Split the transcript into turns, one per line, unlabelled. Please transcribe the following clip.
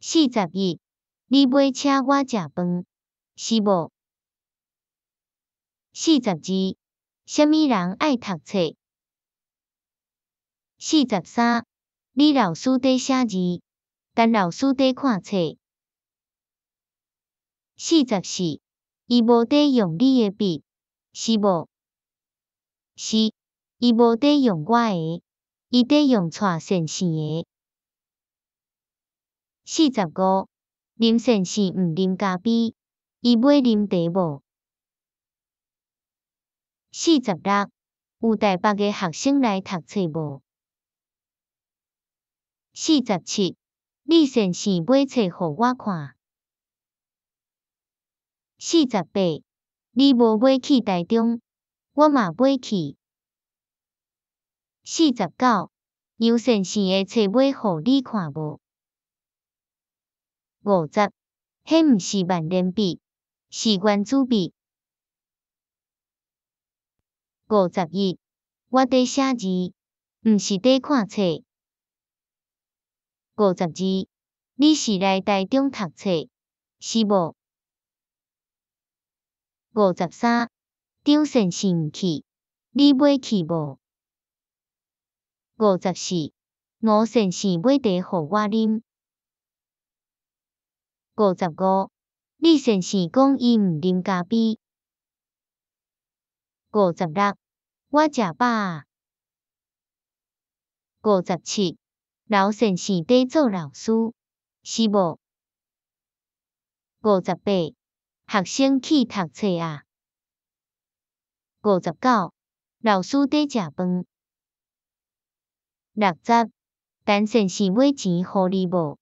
41，你欲請我食飯，是無？42，啥物人愛讀冊？43，李老師佇寫字，陳老師佇看冊。44，伊無佇用你的筆，是無？是，伊無佇用我的，伊佇用蔡先生的。45，林先生毋啉咖啡，伊欲啉茶無？46，有台北的學生來讀冊無？47，李先生買冊予我看。48，你無欲去台中，我嘛欲去。49，楊先生的冊欲予你看無？50，彼毋是萬年筆，是原子筆。51，我佇寫字，毋是佇看冊。52，你是來台中讀冊，是無？53，張先生毋去，你欲去無？54，吳先生買茶予我啉。55，李先生講伊毋啉咖啡。56，我食飽矣。57，劉先生佇做老師，是無？58，學生去讀冊矣。59，老師佇食飯。60，陳先生買錢予你無？